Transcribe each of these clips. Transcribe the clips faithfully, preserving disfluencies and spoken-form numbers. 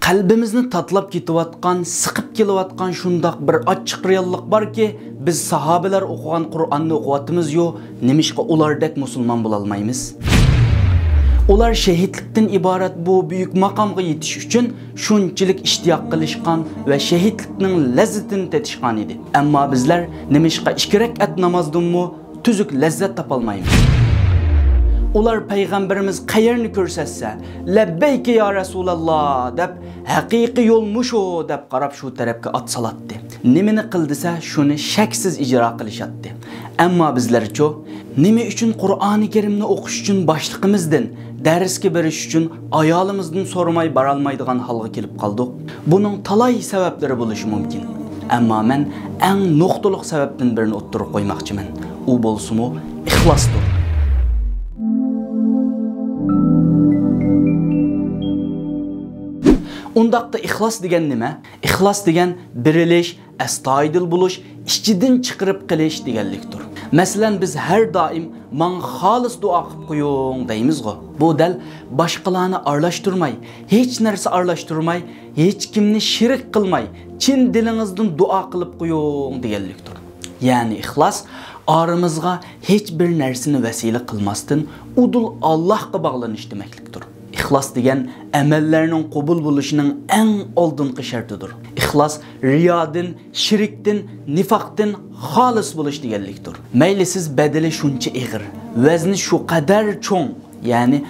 قەلبىمىزنى تاتىلاپ كېتىۋاتقان، سىقىپ كېلىۋاتقان شۇنداق بىر ئاچچىق رېئاللىق باركى، بىز ساھابىلەر ئوقۇغان قۇرئاننى ئوقۇۋاتىمىزيۇ، نېمىشقا ئۇلاردەك مۇسۇلمان بولالمايمىز؟ ئۇلار شېھىتلىكتىن ئىبارەت بۇ بۈيۈك ماقامغا يېتىش ئۈچۈن شۇنچىلىك ئىشتىياق قىلىشقان ۋە شېھىتلىكنىڭ لەززىتىنى تېتىشقان ئىدى. ئەمما بىزلەر نېمىشقا ئىككى رەكئەت نامازدىنمۇ تۈزۈك لەززەت تاپالمايمىز؟ ئۇلار پەيغەمبىرىمىز قەيەرنى كۆرسەتسە، لەببەيكە يا رەسۇلاللا دەپ، ھەقىقىي يول مۇشۇ دەپ قاراپ شۇ تەرەپكە ئات سالاتتى. نېمىنى قىل دېسە، شۇنى شەكسىز ئىجرا قىلىشاتتى. ئەمما بىزلەرچۇ؟ نېمە ئۈچۈن قۇرئانى كەرىمنى ئوقۇش ئۈچۈن باشلىقىمىزدىن، دەرسكە بېرىش ئۈچۈن ئايالىمىزدىن سورىماي بارالمايدىغان ھالغا كېلىپ قالدۇق؟ بۇنىڭ تالاي سەۋەبلىرى بولۇشى مۇمكىن. ئەمما مەن ئەڭ نۇقتىلىق سەۋەبتىن بىرىنى ئوتتۇرىغا قويماقچىمەن. ئۇ بولسىمۇ ئىخلاستۇر. ئۇنداقتا ئىخلاس دېگەن نېمە؟ ئىخلاس دېگەن بېرىلىش، ئەستايىدىل بولۇش، ئىچىدىن چىقىرىپ قىلىش دېگەنلىكتۇر. مەسىلەن، بىز ھەر دائىم ماڭا خالىس دۇئا قىلىپ قويۇڭ دەيمىزغۇ. بۇ دەل باشقىلارنى ئارىلاشتۇرماي، ھېچ نەرسە ئارىلاشتۇرماي، ھېچكىمنى شېرىك قىلماي، چىن دىلىڭىزدىن دۇئا قىلىپ قويۇڭ دېگەنلىكتۇر. يەنى ئىخلاس ئارىمىزغا ھېچ بىر نەرسىنى ۋەسىلە قىلماستىن، ئۇدۇل ئاللاھقا باغلىنىش دېمەكلىكتۇر. ئىخلاس دېگەن ئەمەللەرنىڭ قوبۇل بولۇشىنىڭ ئەڭ ئالدىنقى شەرتىدۇر. ئىخلاس رىيادىن، شىركتىن، نىفاقتىن خالىس بولۇش دېگەنلىكتۇر. مەيلى سىز بەدىلى شۇنچە ئېغىر، ۋەزنى شۇ قەدەر چوڭ، يەنى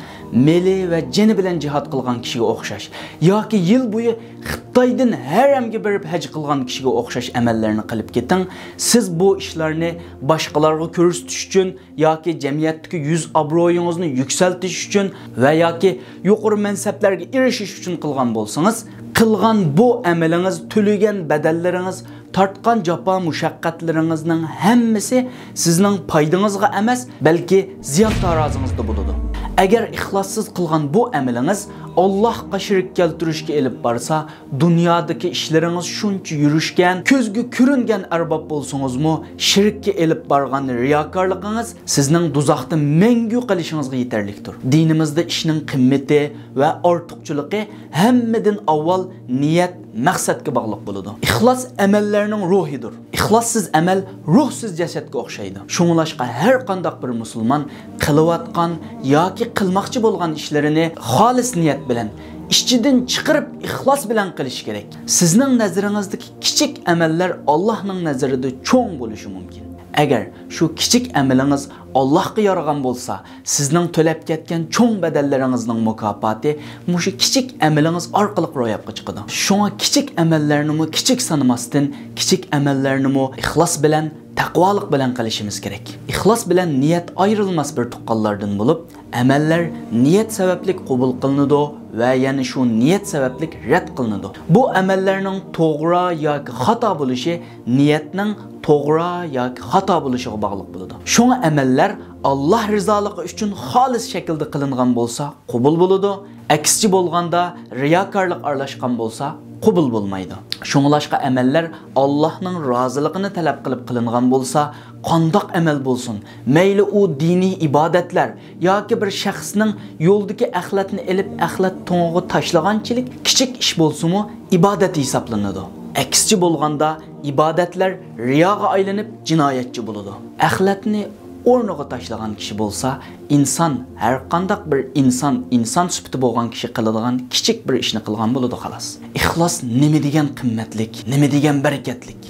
مېلى ۋە جېنى بىلەن جىھاد قىلغان كىشىگە ئوخشاش، ياكى يىل بويى خىتايدىن ھەرەمگە بېرىپ ھەج قىلغان كىشىگە ئوخشاش ئەمەللەرنى قىلىپ كېتىڭ، سىز بۇ ئىشلارنى باشقىلارغا كۆرسىتىش ئۈچۈن ياكى جەمئىيەتتىكى يۈز ئابرۇيىڭىزنى يۈكسەلتىش ئۈچۈن ۋە ياكى يۇقىرى مەنسەپلەرگە ئېرىشىش ئۈچۈن قىلغان بولسىڭىز، قىلغان بۇ ئەمىلىڭىز، تۆلىگەن بەدەللىرىڭىز، تارتقان جاپا مۇشەققەتلىرىڭىزنىڭ ھەممىسى سىزنىڭ پايدىڭىزغا ئەمەس، بەلكى زىيان تارازىڭىزدا بولىدۇ. ئەگەر ئىخلاسسىز قىلغان بۇ ئەمىلىڭىز ئاللاھقا شېرىك كەلتۈرۈشكە ئېلىپ بارسا، دۇنيادىكى ئىشلىرىڭىز شۇنچە يۈرۈشكەن، كۆزگە كۆرۈنگەن ئەرباب بولسىڭىزمۇ، شىرككە ئېلىپ بارغان رىياكارلىقىڭىز سىزنىڭ دوزاختا مەڭگۈ قېلىشىڭىزغا يېتەرلىكتۇر. دىنىمىزدا ئىشنىڭ قىممىتى ۋە ئارتۇقچىلىقى ھەممىدىن ئاۋۋال نىيەت، مەقسەتكە باغلىق بولىدۇ. ئىخلاس ئەمەللەرنىڭ روھىدۇر. ئىخلاسسىز ئەمەل روھسىز جەسەتكە ئوخشايدۇ. شۇڭلاشقا ھەر قانداق بىر مۇسۇلمان قىلىۋاتقان ياكى قىلماقچى بولغان ئىشلىرىنى خالىس نىيەت بىلەن، ئىچىدىن چىقىرىپ ئىخلاس بىلەن قىلىشى كېرەك. سىزنىڭ نەزىرىڭىزدىكى كىچىك ئەمەللەر ئاللاھنىڭ نەزىرىدە چوڭ بولۇشى مۇمكىن. ئەگەر شۇ كىچىك ئەمىلىڭىز ئاللاھقا يارىغان بولسا، سىزنىڭ تۆلەپ كەتكەن چوڭ بەدەللىرىڭىزنىڭ مۇكاپاتى مۇشۇ كىچىك ئەمىلىڭىز ئارقىلىق روياپقا چىقىدۇ. شۇڭا كىچىك ئەمەللەرنىمۇ كىچىك سانىماستىن، كىچىك ئەمەللەرنىمۇ ئىخلاس بىلەن، تەقۋالىق بىلەن قىلىشىمىز كېرەك. ئىخلاس بىلەن نىيەت ئايرىلماس بىر تۇغقانلاردىن بولۇپ، ئەمەللەر نىيەت سەۋەبلىك قوبۇل قىلىنىدۇ ۋە يەنە شۇ نىيەت سەۋەبلىك رەت قىلىنىدۇ. بۇ ئەمەللەرنىڭ توغرا ياكى خاتا بولۇشى نىيەتنىڭ توغرا ياكى خاتا بولۇشىغا باغلىق بولىدۇ. شۇڭا ئەمەللەر ئاللاھ رىزالىقى ئۈچۈن خالىس شەكىلدە قىلىنغان بولسا، قوبۇل بولىدۇ. ئەكسىچە بولغاندا، رىياكارلىق ئارىلاشقان بولسا، قوبۇل بولمايدۇ. شۇڭلاشقا ئەمەللەر ئاللاھنىڭ رازىلىقىنى تەلەپ قىلىپ قىلىنغان بولسا، قانداق ئەمەل بولسۇن، مەيلى ئۇ دىنىي ئىبادەتلەر ياكى بىر شەخسنىڭ يولدىكى ئەخلەتنى ئېلىپ ئەخلەت تۇڭىغا تاشلىغانچىلىك كىچىك ئىش بولسىمۇ، ئىبادەت ھېسابلىنىدۇ. ئەكسىچە بولغاندا، ئىبادەتلەر رىياغا ئايلىنىپ، جىنايەتچى بولىدۇ. ئەخلەتنى ئورنىغا تاشلىغان كىشى بولسا، ئىنسان، ھەرقانداق بىر ئىنسان، ئىنسان سۈپىتى بولغان كىشى قىلىدىغان كىچىك بىر ئىشنى قىلغان بولىدۇ، خالاس. ئىخلاس نېمە دېگەن قىممەتلىك، نېمە دېگەن بەرىكەتلىك.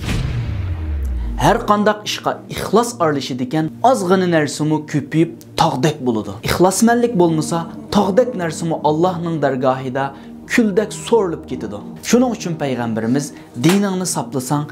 ھەرقانداق ئىشقا ئىخلاس ئارىلىشىدىكەن، ئازغىنە نەرسىمۇ كۆپىيىپ، تاغدەك بولىدۇ. ئىخلاسمەنلىك بولمىسا، تاغدەك نەرسىمۇ ئاللاھنىڭ دەرگاھىدا كۈلدەك سورۇلۇپ كېتىدۇ. شۇنىڭ ئۈچۈن پەيغەمبىرىمىز، دىنىڭنى ساپلىساڭ،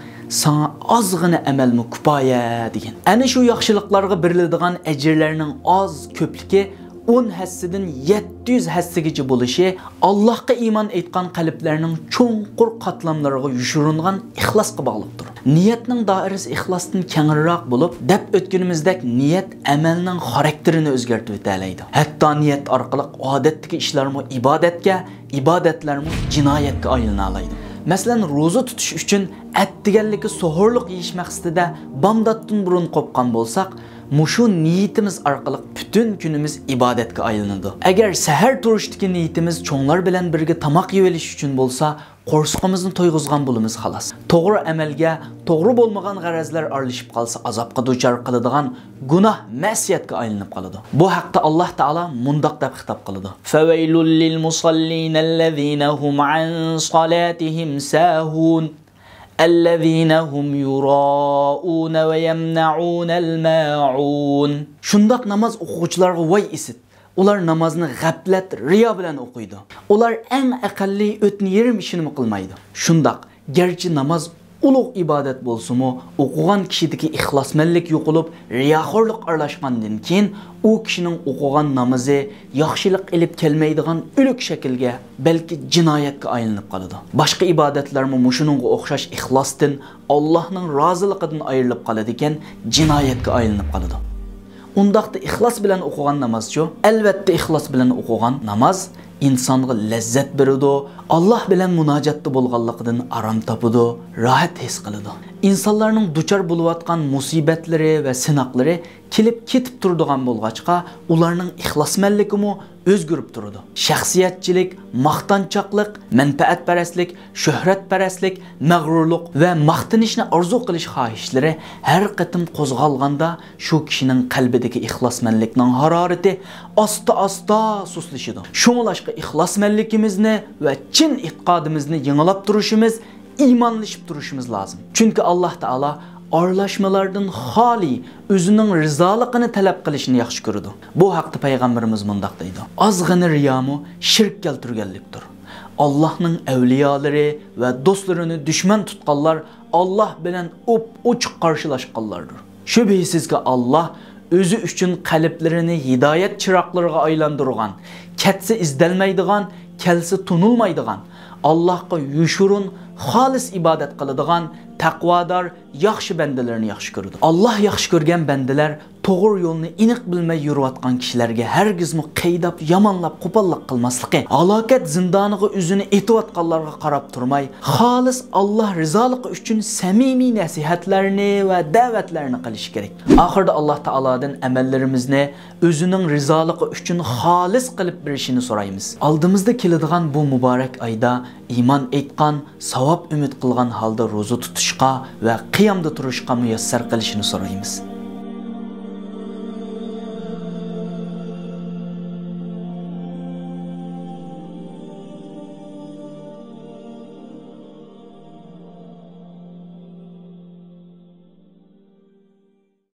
ساڭا ئازغىنە ئەمەلمۇ كۇپايە، دېگەن. ئەنە شۇ ياخشىلىقلارغا بېرىلىدىغان ئەجىرلەرنىڭ ئاز كۆپلۈكى ئون ھەسسىدىن يەتتە يۈز ھەسسىگىچە بولۇشى ئاللاھقا ئىمان ئېيتقان قەلبلەرنىڭ چوڭقۇر قاتلاملىرىغا يوشۇرۇنغان ئىخلاسقا باغلىقتۇر. نىيەتنىڭ دائىرىسى ئىخلاستىن كەڭرىراق بولۇپ، دەپ ئۆتكىنىمىزدەك، نىيەت ئەمەلنىڭ خاراكتېرىنى ئۆزگەرتىۋېتەلەيدۇ. ھەتتا نىيەت ئارقىلىق ئادەتتىكى ئىشلارمۇ ئىبادەتكە، ئىبادەتلەرمۇ جىنايەتكە ئايلىنالايدۇ. مەسىلەن، روزا تۇتۇش ئۈچۈن ئەتىگەنلىكى سوھۇرلۇق يېيىش مەقسىتىدە بامداتتىن بۇرۇن قوپقان بولساق، مۇشۇ نىيىتىمىز ئارقىلىق پۈتۈن كۈنىمىز ئىبادەتكە ئايلىنىدۇ. ئەگەر سەھەر تۇرۇشتىكى نىيىتىمىز چوڭلار بىلەن بىرگە تاماق يېۋېلىش ئۈچۈن بولسا، قورسىقىمىزنى تويغۇزغان بولىمىز خالاس. توغرا ئەمەلگە توغرا بولمىغان غەرەزلەر ئارىلىشىپ قالسا، ئازابقا دۇچار قىلىدىغان گۇناھ، مەسىيەتكە ئايلىنىپ قالىدۇ. بۇ ھەقتە ئاللاھ تائالا مۇنداق دەپ خىتاب قىلىدۇ: فَوَيْلٌ لِلْمُصَلِّينَ الَّذِينَ هُمْ عَنْ صَلَاتِهِمْ سَاهُونَ الَّذِينَ هُمْ يُرَاءُونَ وَيَمْنَعُونَ الْمَاعُونَ. شۇنداق ناماز ئوقۇغۇچىلارغا ۋاي ئىسىت! ئۇلار نامازنى غەپلەت، رىيا بىلەن ئوقۇيدۇ. ئۇلار ئەڭ ئەقەللىي ئۆتنە يېرىم ئىشىنىمۇ قىلمايدۇ. شۇنداق، گەرچە ناماز ئۇلۇغ ئىبادەت بولسىمۇ، ئوقۇغان كىشىدىكى ئىخلاسمەنلىك يوقىلىپ، رىياخورلۇق ئارىلاشقاندىن كېيىن، ئۇ كىشىنىڭ ئوقۇغان نامىزى ياخشىلىق ئېلىپ كەلمەيدىغان ئۆلۈك شەكىلگە، بەلكى جىنايەتكە ئايلىنىپ قالىدۇ. باشقا ئىبادەتلەرمۇ مۇشۇنىڭغا ئوخشاش ئىخلاستىن، ئاللاھنىڭ رازىلىقىدىن ئايرىلىپ قالىدىكەن، جىنايەتكە ئايلىنىپ قالىدۇ. ئۇنداقتا ئىخلاس بىلەن ئوقۇغان نامازچۇ؟ ئەلۋەتتە، ئىخلاس بىلەن ئوقۇغان ناماز ئىنسانغا لەززەت بېرىدۇ، ئاللاھ بىلەن مۇناجاتتا بولغانلىقىدىن ئارام تاپىدۇ، راھەت ھېس قىلىدۇ. ئىنسانلارنىڭ دۇچار بولۇۋاتقان مۇسىبەتلىرى ۋە سىناقلىرى كېلىپ كېتىپ تۇرىدىغان بولغاچقا، ئۇلارنىڭ ئىخلاسمەنلىكىمۇ ئۆزگىرىپ تۇرىدۇ. شەخسىيەتچىلىك، ماختانچاقلىق، مەنپەئەتپەرەسلىك، شۆھرەتپەرەسلىك، مەغرۇرلۇق ۋە ماختىنىشنى ئارزۇ قىلىش خاھىشلىرى ھەر قېتىم قوزغالغاندا، شۇ كىشىنىڭ قەلبىدىكى ئىخلاسمەنلىكنىڭ ھارارىتى ئاستا-ئاستا سۇسلىشىدۇ. شۇڭلاشقا ئىخلاسمەنلىكىمىزنى ۋە چىن ئېتىقادىمىزنى يېڭىلاپ تۇرۇشىمىز، ئىمانلىشىپ تۇرۇشىمىز لازىم. چۈنكى ئاللاھ تائالا ئارىلاشمىلاردىن خالىي، ئۆزىنىڭ رىزالىقىنى تەلەپ قىلىشنى ياخشى كۆرىدۇ. بۇ ھەقتە پەيغەمبىرىمىز مۇنداق دەيدۇ: ئازغىنە رىيامۇ شىرك كەلتۈرگەنلىكتۇر. ئاللاھنىڭ ئەۋلىيالىرى ۋە دوستلىرىنى دۈشمەن تۇتقانلار ئاللاھ بىلەن ئوپئوچۇق قارشىلاشقانلاردۇر. شۈبھىسىزكى، ئاللاھ ئۆزى ئۈچۈن قەلبلىرىنى ھىدايەت چىراغلىرىغا ئايلاندۇرغان، كەتسە ئىزدەلمەيدىغان، كەلسە تونۇلمايدىغان، ئاللاھقا يوشۇرۇن، خالىس ئىبادەت قىلىدىغان، تەقۋادار، ياخشى بەندىلىرىنى ياخشى كۆرىدۇ. ئاللاھ ياخشى كۆرگەن بەندىلەر توغرا يولنى ئېنىق بىلمەي يۈرۈۋاتقان كىشىلەرگە ھەرگىزمۇ قىيناپ، يامانلاپ، قوپاللىق قىلماسلىقى، ھالاكەت زىندانىغا ئۆزىنى ئېتىۋاتقانلارغا قاراپ تۇرماي، خالىس ئاللاھ رىزالىقى ئۈچۈن سەمىمىي نەسىھەتلەرنى ۋە دەۋەتلەرنى قىلىشى كېرەك. ئاخىرىدا ئاللاھ تائالادىن ئەمەللىرىمىزنى ئۆزىنىڭ رىزالىقى ئۈچۈن خالىس قىلىپ بېرىشىنى سورايمىز. ئالدىمىزدا كېلىدىغان بۇ مۇبارەك ئايدا ئىمان ئېيتقان، ساۋاب ئۈمىد قىلغان ھالدا روزا تۇتۇشقا ۋە قىيامدا تۇرۇشقا مۇيەسسەر قىلىشىنى سورايمىز.